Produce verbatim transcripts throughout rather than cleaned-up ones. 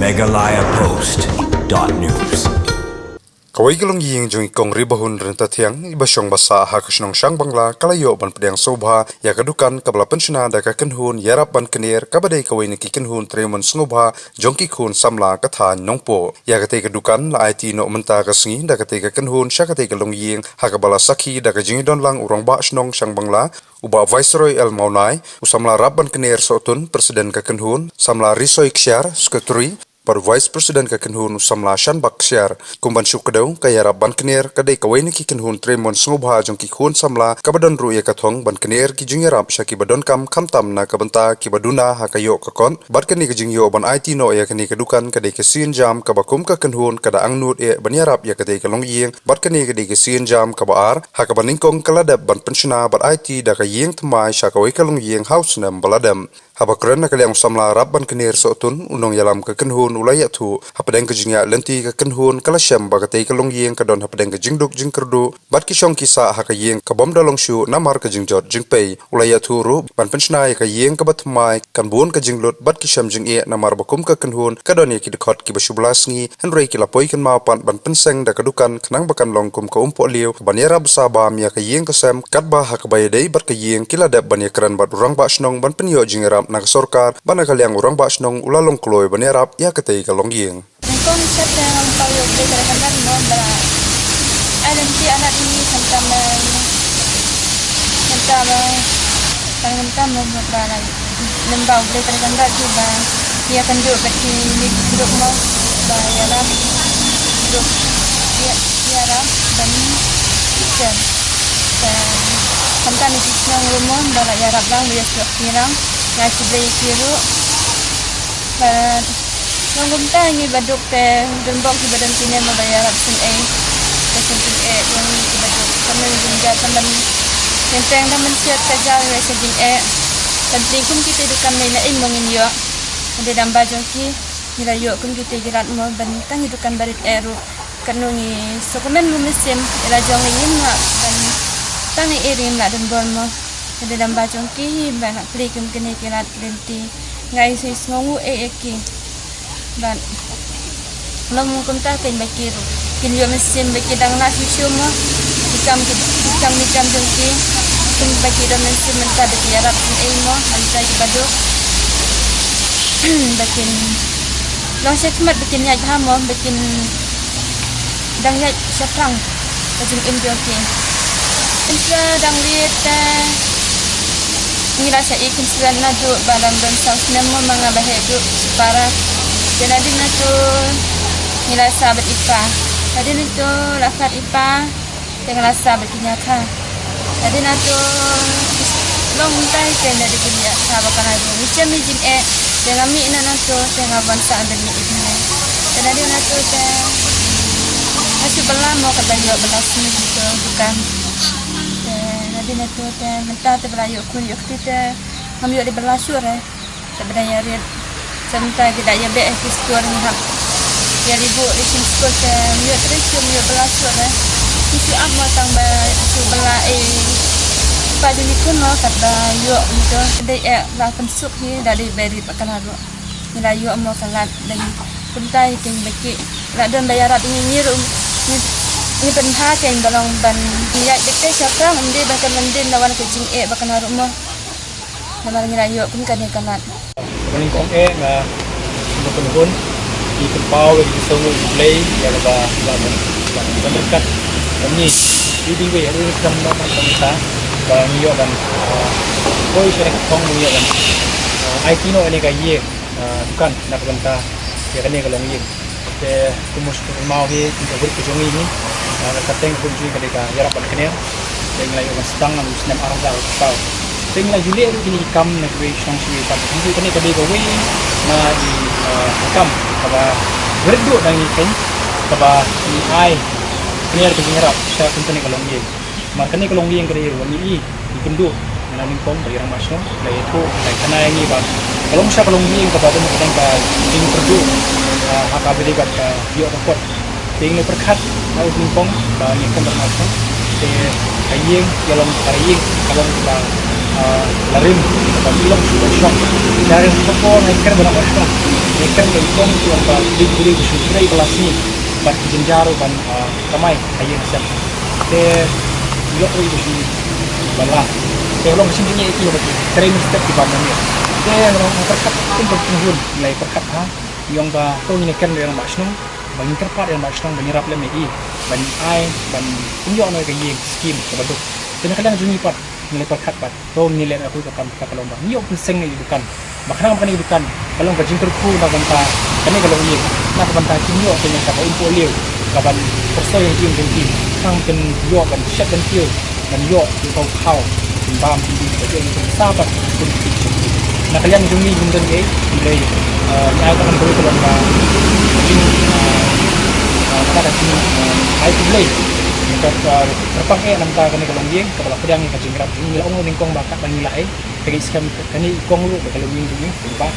Meghalaya Post dot news. Kawei ka longïing jong i Kong Ribahun Ryntathiang, iba shong ba sah ha ka shnong Shangbangla, ka la ïoh ban pdiang sngewbha ïa ka dukan kaba la pynshna da ka kynhun Ïarap Ban Kner, kaba dei kawei na ki kynhun trei mon sngewbha jong ki khun samla ka thaiñ Nongpoh. Ïa katei ka dukan la aiti noh mynta ka sngi da katei ka kynhun sha katei ka longïing, ha kaba la sakhi da ka jingïadon lang u Rangbah Shnong Shangbangla, u Bah Viceroy L Mawnai, u samla Rap Ban Kner Sohtun, President ka kynhun, samla Risoi Ksiar, Secretary, bad Vice President ka kynhun, u samla Shanbak Ksiar. Kum ban shu kdew, ka Ïarap Ban Kner ka dei kawei na ki kynhun trei mon sngewbha jong ki khun samla, kaba don ruh ïa ka thong ban kner ki jingïarap sha kiba donkam, khamtam na ka bynta kiba duna ha ka ïoh ka kot. Bad kane ka jingïoh ban aiti noh ïa kane ka dukan ka dei ka sienjam kaba kum ka kynhun ka da angnud eh ban ïarap ïa katei ka longïing. Bad kane ka dei ka sienjam kaba ar ha kaba nyngkong ka la dep ban pynshna bad aiti da ka ïing thymmai sha kawei ka longïing ha u snem ba la dep. Haba kren na ka liang u samla Rap Ban Kner Sohtun, u nongïalam ka kynhun, u la ïathuh, hapdeng ka jingïaid lynti ka kynhun ka la shem ba katei ka longïing ka don hapdeng ka jingduk jingkyrduh bad ki shong ki sah ha ka ïing ka bym da long shuh namar ka jingjot jingpei. U la ïathuh ruh ban pynshna ïa ka ïing kaba thymmai kan bun ka jinglut bad ki shem jingeh namar ba kum ka kynhun ka don ïa ki dkhot kiba shu bylla sngi, hynrei ki la poi kynmaw pat ban pynseng da ka dukan khnang ba kan long kum ka umpohliew kaban ïarap bsa bam ïa ka ïing ka sem, katba ha kaba ïadei bad ka ïing ki la dep ban ïakren bad u Rangbah Shnong ban pynïoh jingïarap na ka sorkar, bad na ka liang u Rangbah Shnong u la long kloi ban ïarap ïa katei ka longïing. Nyngkong shet te nga ong pau ïa U Blei ka dei kyndat mo ba ai lynti anak ngi khamtam, eh, khamtam, eh, tang khamtam mo ba la lem ba U Blei ka dei kyndat ki ba ïa kynduh bad ki mih kynduh mo ba ïarap kynduh ïa ïarap ban ïa. Te khamtam ïa ki shnong ruh mo ba la ïarap lang ba ïa shuh ki lang ïa ki Blei ki ruh. Ba long kumta ngi baduk te don bok kiba don kine mo ba ïarap sngewei. Te sngewei eh ïa ngi kiba duk. Kane jingjar tang ban teng teng tang ban siat ka jar ïa sa jingeh. Ban pli kum kite dukan mei na ing mo ngin ïoh. Hynrei dang ba jong ki ngi la ïoh kum kite ki lad mo ban tang ki dukan barit eh ruh. Katno ngi sngewkmen mo mynsiem ïa la jong ngi ngim lah ban tang ei ei ngim lah don bor mo. Hynrei dang ba jong ki hi ba nga pli kum kine ki lad lynti. Nga ïohi sngewnguh eh ïa ki. Bad long kumta kein ba ki ruh kin ïoh mynsiem ba ki dang lah shuh shuh mo. Ki kam ki, ki kam ki jam jong ki. Kin ba ki don mynsiem mynta ba ki ïarap sngewei mo, mynta ki baduk. Ba kin long shakhmat ba kin ïaid bha mo, ba kin dang ïaid shaphrang ka jingim jong ki. Mynta dang rit te ngi la shah ïeit kynslem naduh ba dang don saw snem mo ma nga ba heh duh shipara. Te nadien natu ngi la sah bad i pa. Nadien natu la khad i pa. Te nga la sah bad ki ñiaw tha. Te dei na to long tai te na dei ki ñiaw tha ba ka na dei ngi chem i jingeh. Te nga mih na na to te nga wan sah da mih i jingeh. Te na dei na to te nga shu bylla mo ka da ïoh bylla sni ki to dukan. Te na dei na to te mynta te bylla ïoh khun ïoh kti te ngam ïoh dei bylla shuh re. Te ba dang ïarit. Te mynta ki da ïabeh ha ki stur ngi hap ïa ri buh ri shin stur te ym ïoh trei shuh ym ïoh bylla shuh re. Ki shu ap mo tang ba shu bylla ei. Ba jong ki khun mo katba ïoh mo to dei eh la pynsuk hi da dei ba rit ba ka la ruh. Ngi la ïoh mo ka lad da ngi. Kumta hi keiñ ba ki la don ba ïarap ïa ngi ruh ngi, ngi pynbha keiñ ba long ban ïaid beit te shaphrang ym dei ba ka lyndet na wan ka jingeh ba ka la ruh mo. Namar ngi la ïoh kum kane ka lad. Kane ka ong eh nga, nga pynhun ki pynpaw ïa ki sngewbha U Blei ïa kaba la ban, la ban ryngkat bad ngi. Ïa dei wei ha ri kam na ban kam ta ba ngi ïoh ban, ah, poi sha ka thong ba ngi ïoh ban, ah, aiti noh ïa kane ka ïing, ah, dukan na ka bynta ïa kane ka longïing. Te kumno shu kynmaw hi, kum ka buit ka jong ngi hi, ah, ka kyrteng ka buit jong ngi ka dei ka Ïarap Ban Kner. Te ngi la ïoh ban sdang ha u snem ar hajar arphew saw. Te ngi la ju leh ruh kine ki kam na kiwei ki shnong kiwei pat. Hynrei kane ka dei kawei na ki, ah, ki kam kaba rit duh na ngi keiñ kaba ngi ai kner ka jingïarap sha kum kane ka longïing. Namar kane ka longïing ka dei ruh ngi i, i kynduh, nga la nyngkong bad i rangbah shnong, la ïathuh, la ïathuh ïa ngi ba ka long sha ka longïing kaba don hapdeng ka jingkyrduh, ah, ha kaba ïadei bad ka ïoh ka kot. Te ngi la pyrkhat ha u nyngkong ba ngi khlem rangbah shnong. Te ka ïing, ka long ka ïing, ka long ka, ah, la rim, kaba ngi long shu ba shnong. Ka rim ka por ngi kren ba rangbah shnong. Kan ka i kong ki ong ba ki dei ki briew ba shu trei ba la sngi bad ki jynjar ban, ah, kamai ha ïing ha sem. Te ïoh ruh ba shu ba la. Te long ka shin jingeh ïa ki ba ki trei mynstep ki bam na miet. Te long ka pyrkhat, ka pyrkhat, ngi la ïa pyrkhat ha. Ngi ong ba to ngin ïa kren ïa i rangbah shnong, ba ngin kyrpad ïa i rangbah shnong ba ngin ïarap lem ïa i ban ai, ban pynïoh noh ïa ka ïing skim kaba duk. Te na ka liang jong ngi pat ngi la ïa pyrkhat pat. To ngin leh na ka kam ka long ba ngi ïoh pynseng ïa i dukan. Ba khnang ba kane ka dukan ka long ka jingkyrkhu na ka bynta kane ka longïing, na ka bynta kin ïoh kane ka ba um pohliew ka ban pyrshah ïa ki, ïa ki khnang kin ïoh ban shet ban kiew, ban ïoh ki khaw khaw, kin bam kin bi ba ïoh kin sa pat kin kin kin. Na ka liang jong ngi ngim don ei, hynrei, eh, ngi ai ka ban ka long ka jing, eh, eh, ka jing, eh, ai khublei. Ka, eh, kyrpang eh na ka bynta kane ka longïing kaba la pdiang ïa ka jingïarap jong ngi, la ong nyngkong ba katba ngi la ai. Te ngi skhem kane i kong ruh bad ka longïing jong ngi, ba,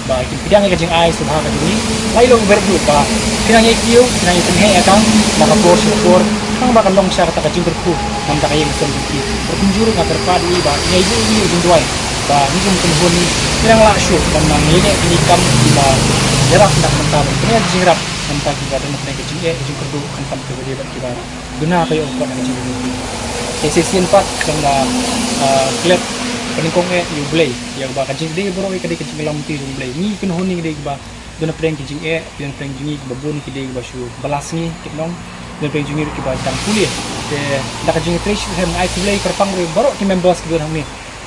ba kin pdiang ïa ka jingai sngewbha ka jong ngi. Lai long ber ruh ba phin nang ïa kiew, phin nang ïa pynheh ïa ka na ka por sha ka por, khnang ba kan long sha kata ka jingkyrkhu na ka bynta ka ïing ka sem jong ki. Bad kumjuh ruh nga kyrpad ïa i ba ngi ïa ïoh ïa ka jingduwai ba ngi kum kynhun ngi nang lah shuh ban nang ïaleh ïa ki kam kiba ïarap na ka bynta ban pynïaid ka jingïarap na ka bynta kiba don ha ka jingeh ka jingkyrduh khamtam kiba dei bad kiba duna ka ïoh ka kot na ka jingim. Te shisien pat ka long ba, ah, klet ka nyngkong eh ïa U Blei, ïa kaba ka jingdei baroh ïa ka dei ka jingïalam ti jong U Blei. Ngi kynhun ngi dei kiba don pdeng ki jingeh, don pdeng jong ngi kiba bun ki dei kiba shu ba la sngi kit nong, don pdeng jong ngi ruh kiba dang pule. Te da ka jingtrei shitrhem ai khublei kyrpang ruh baroh ki members kiba don hangne.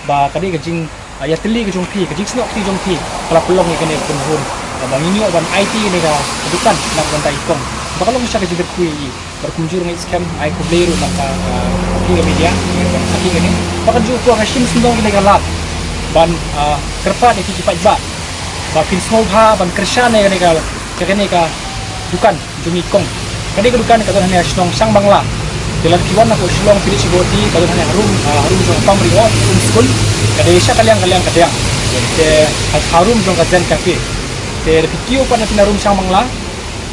Ba ka dei ka jing, ah, ïatylli ka jong phi, ka jingsnoh kti jong phi ka la pynlong ïa kane ka kynhun, ah, ba ngin ïoh ban aiti ïa kane ka dukan na ka bynta i kong ba ka long sha ka jingkyrkhu ïa i. Bad kumjuh ruh ngi skhem ai khublei ruh na ka, ah, phi ka media, ah, phi kane ba ka juh ka shim sngewdon kane ka lad ban, ah, kyrpad ïa ki paidbah ba phin sngewbha ban kyrshan ïa kane ka, ïa kane ka dukan jong i kong. Kane ka dukan ka don hangne ha shnong Shangbangla. Te lada phi wan na ka Shillong phi leit sha Guwahati ka don hangne harum, ah, harum jong Pamri, oh, um skul. Ka dei sha ka liang ka liang ka diang. Te ha, harum jong ka Zen Cafe. Te lada phi kiew pat na phi na harum Shangbangla,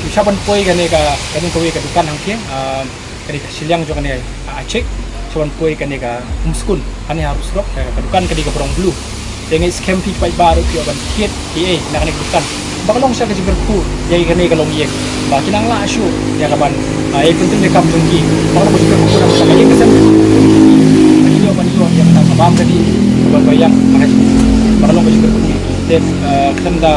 phi shah ban poi kane ka, kane kawei ka dukan hangtei, ah, ka dei ka shiliang jong kane, ah, Achik, sha ban poi kane ka Umskun, kane ha Rusrok, ka, ka dukan ka dei ka Brong Blue. Te ngi skhem phi paidbah ruh phi ïoh ban thied kiei na kane ka dukan ba ka long sha ka jingkyrkhu ïa kane ka longïing ba kin nang lah shuh ïa ka ban, ah, ïa pyntrei ïa ka kam jong ki ba ka long ka jingkyrkhu na ka ïing ka sem. Ba kin ïoh ban ïoh ïa ka kam ka bam ka dei ka ban ïa ka jingkyrkhu. Ba ka long ka jingkyrkhu ïa ki. Te, ah, khlem da,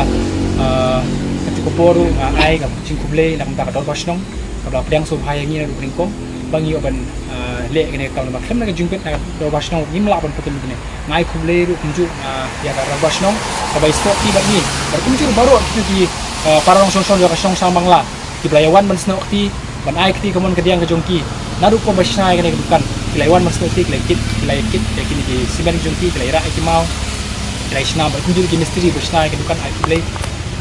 ah, ka tu ka por ruh nga ai ka jingkhublei na ka bynta ka Dorbar Shnong kaba la pdiang sngewbha ïa ngi naduh pdeng kong ba ngi ïoh ban, ah, leh kane ka kam, namar khlem da ka jingbit na ka Dorbar Shnong ngim lah ban pyntrei kane. Nga ai khublei ruh kumjuh, ah, ïa ka Dorbar Shnong kaba ïasoh kti bad ngi bad kumjuh baroh kito ki, ah, para nongshong shnong jong ka shnong Shangbangla kiba la ïa wan ban snoh kti ban ai kti ka mon ka diang ka jong ki. Naduh kumba shna ïa kane ka dukan ki la ïa wan ban snoh kti, ki la ïa kit, ki la ïa kit ïa kine ki cement jong ki, ki la ïa rah ïa ki maw, ki la ïa shna bad kumjuh ki mistri ba shna ïa ka dukan. Ai khublei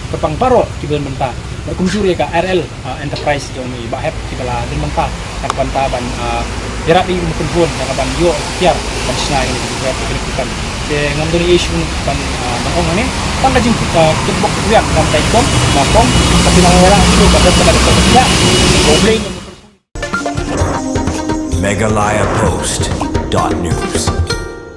kyrpang baroh kiba don bynta bad kumjuh ïa ka R L, ah, Enterprise jong i Bah Hep kiba la don bynta na ka bynta ban, ah, ïarap ïa u kynhun na ka ban ïoh ikhtiar ban shna ïa ka dukan. Te ngam don ei shuh ban, ah, ban ong hangne tang ka jing, ah, kit bok kit wiak na ka bynta i kong, ba kong ka pynang ïarap shuh ba ka pynang ïarap shuh. Ba U Blei Meghalaya Post dot news.